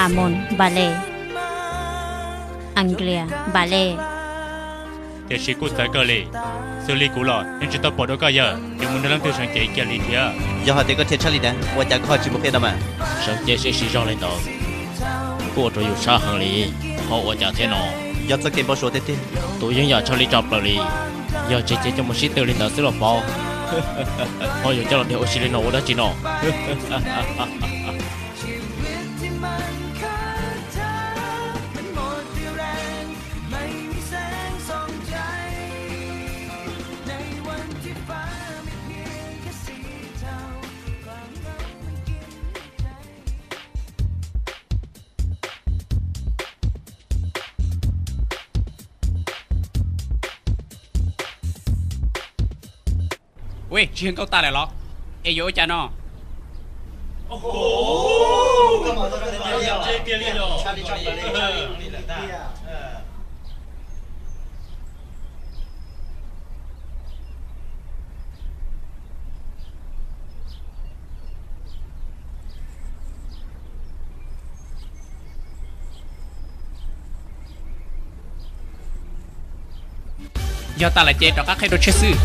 Amon ballet, Anglia ballet. Tiam sis kuj txawv kawg li, xws li kuv los yeej tsis tau pom dua koj yawg yuav mus nrog leej twg sawv cev kiag li thiab. Yog hais tias koj dhia tshaj li ntawd, ua cas koj ho tsis mus qhia tau mas? Sawv cev siv zog li ntawd kuj ua rau yus sab heev li, ho ua cas thiab no? Yog txoj kev npau suav tiag tiag. Tus yeeb yam tshaj li tshaj plaws li, yog tsis cev coj mus sib tw li ntawd xwb los paub. Ho yuav coj los dhia ua si li no ua dab tsi no? Ua, tsis yog nkauj tas lawm los? Es yuav ua cas no? Yog tas lawm ces rov qab qhib rau tshiab xwb.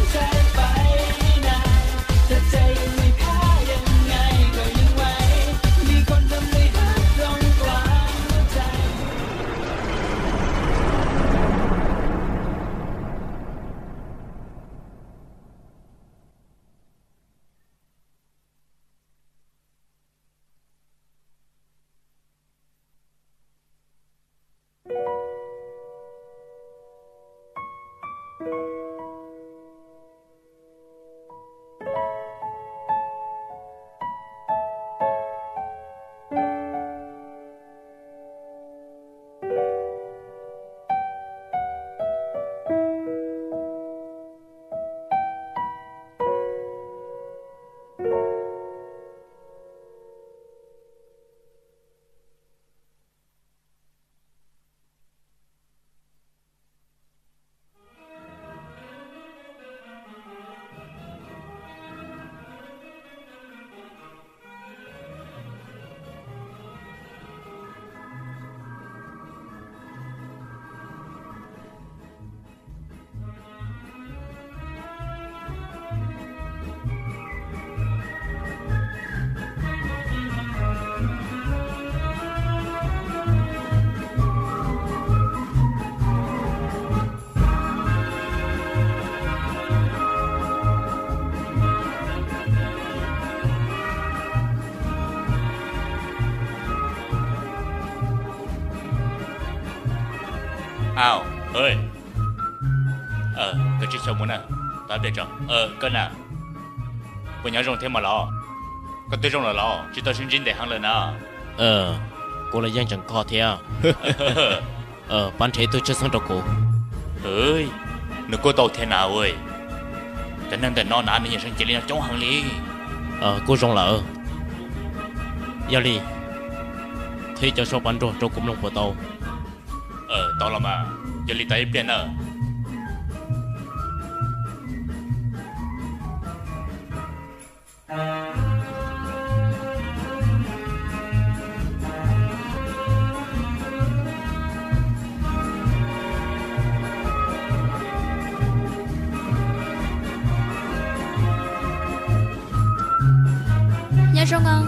Au, koj tsis xyaum mus na, tab plias tso. Koj na, puas nyob zoo thiab mas los? Koj twb zoo lawm los? Tsis tau sib ntsib ntev heev lawm na. Kuv los yeej tseem kho thiab. Pab nrhiav ib tug tshwj xeeb rau kuv. Nws kuj tau thiab na. Cov neeg ntawm no na nws nyiam sawv cev li no coob heev li. Kuj zoo lawm. Yog li, qhib cov suab pab nruag rau kuv mloog puas tau? Tau los mas, yog li tos ib pliag na. Nyob zoo os.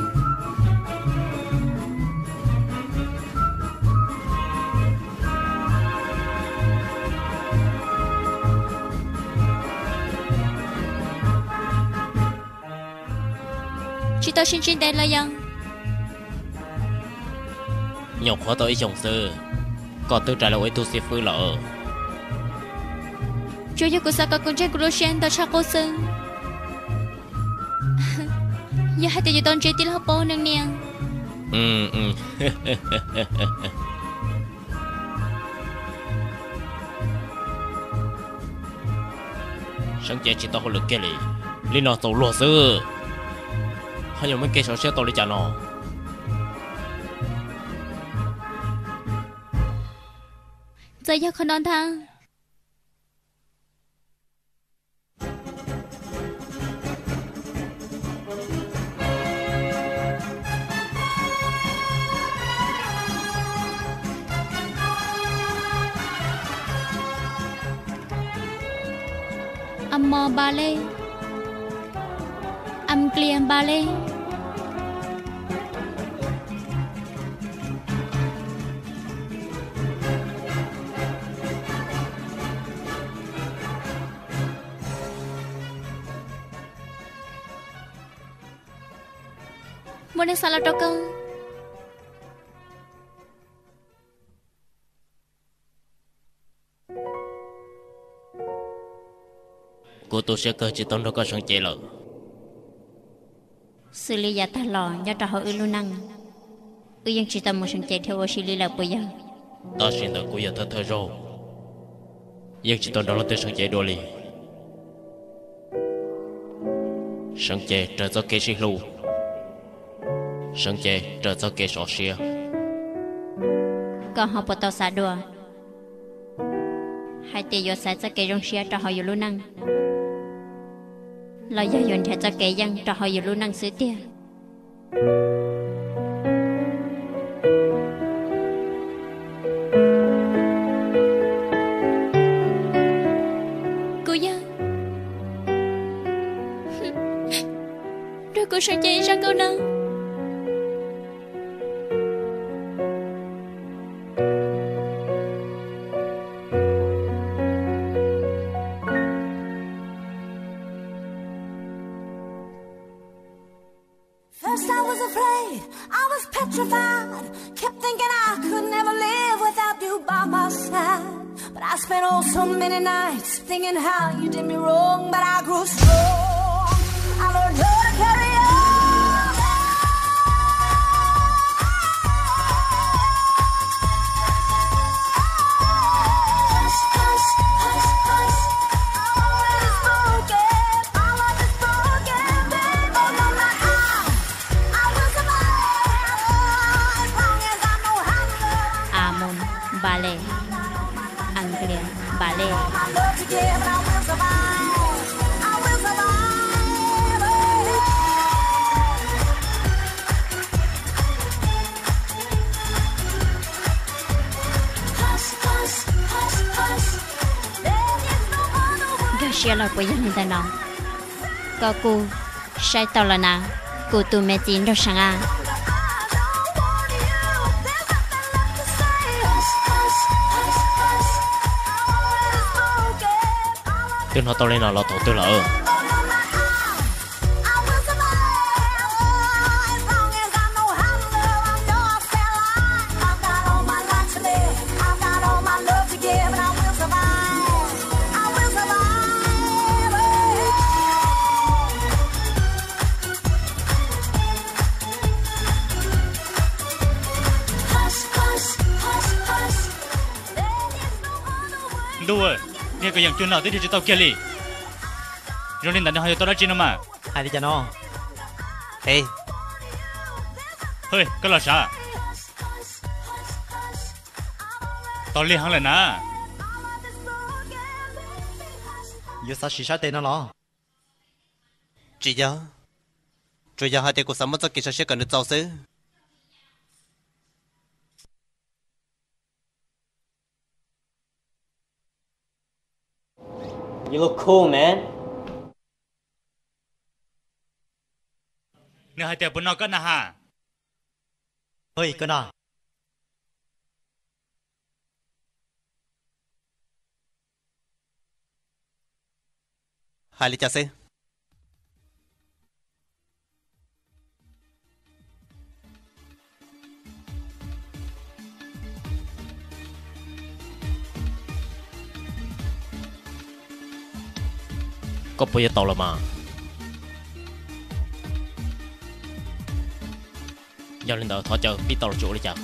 Tsis tau sib ntsib ntev los yog? Nyuam qhuav tau ib xyoos xwb, koj twb rais los ua ib tug xib fwb lawm. Tsuas yog kuv xav kom kuv ntseeg kuv lub siab ntau tshaj qub xwb. Yog hais tias yuav tau ntsia tij laug Paub neej niam. Sawv cev tsis tau hauj lwm kiag li, li no txaus luag xwb. Ho yuav muaj kev sov siab tau li cas no? Txawm yog qhov no ntag. Ballet, Anglia Ballet. Muaj neeg xa los rau koj. Kuv tu siab kawg tsis tau nrog koj sawv cev lawm. Xws li yav tag los nyob rau hauv wb lub neej, wb yeej tsis tau mus sawv cev dhia ua si li lawm puas yog? Tab sis ntawm kuv yog thawj thawj zaug, yeej tsis tau nrog leej twg sawv cev dua li. Sawv cev raws txoj kev sib hlub, sawv cev raws txoj kev sov siab. Koj ho puas tau xav dua hais tias yuav xaiv txoj kev zoo siab rau hauv yus lub neej, los yog yuav nrhiav txoj kev yeej rau hauv yus lub neej xwb tiag? Kuv yog, nrog kuv sawv cev ib zaj nkauj no. First I was afraid, I was petrified, kept thinking I could never live without you by my side. But I spent oh so many nights thinking how you did me wrong, but I grew strong. I learned how to carry on. Amon Ballet, Anglia Ballet. Nkag siab los puas yog li ntawm no? Koj kuj saib tau los na, kuv tus me txiv nraug seev a. Twb hnov tau li no los thaum twg lawm? Ntuj, niag koj yeem cuag no twb dhia tsis tau kiag li. Zoo li ntawd nws ho yuav tau dab tsi no mas? Hais li cas no? He, koj los sav. Tos lig heev lawm na. Yuav xav siv sab tes no los? Tsis yog, tsuas yog hais tias kuv xav muab txoj kev sawv siab kom nws txaus xwb. You look cool, man. Nws hais tias puas no koj na has? Hwj, koj no. Hais li cas xwb? Koj puas yuav tau los mas? Yog li ntawd thov caw pib tau los tsuas ua li cas.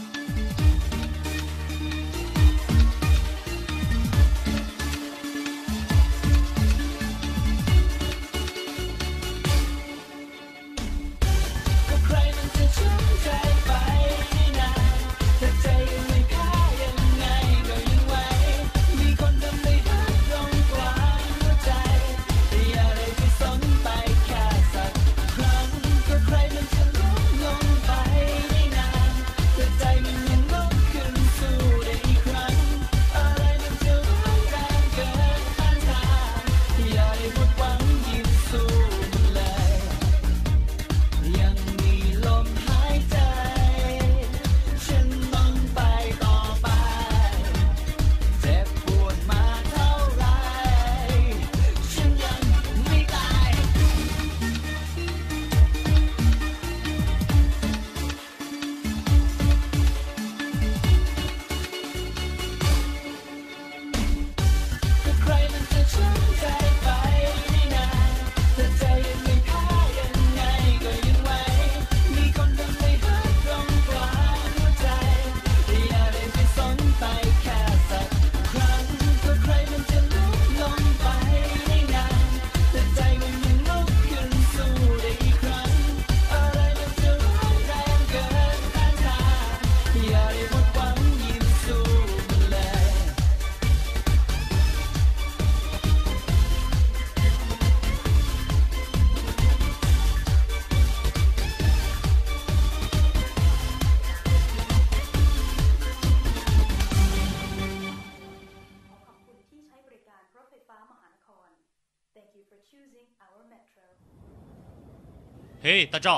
Hej, tag tso.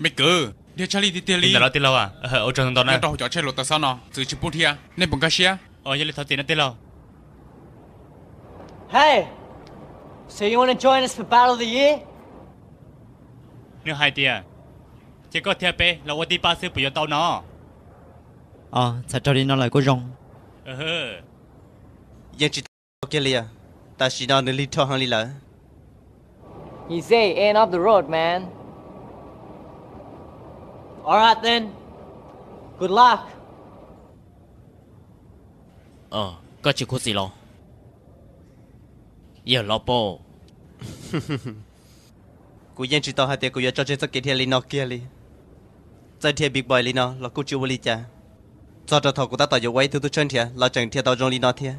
Me kwv, dhia tshaj lij tiag tiag li ntawm los tij laug. Ua tsaug ntau ntau na. Nyob rau hauv cov tsheb hluav taws xob no txwv tsis pub dhia, nej puas nkag siab? Yog li thov txim no tij laug. Hey, so you wanna join us for Battle of the Year? Nws hais tias, cia koj thiab peb los ua tib pab xwb puas yuav tau no? Txhais raug li no lawm kuj zoo. Yeej tsis tau kiag li os. Tam sim no nws lig rho heev li lawm. He say end up the road, man. All right then. Good luck. Koj tsis khuv xim los? Yawg hlob Pov, kuv yeej tsis tau hais tias kuv yuav tso tseg txoj kev dhia li no kiag li. Txawj dhia big boy li no los kuj tsis ua li cas. Txog rau thaum kuv tab tom yuav ua ib tug tub tshawb nrhiav los tseem dhia tau zoo li no thiab.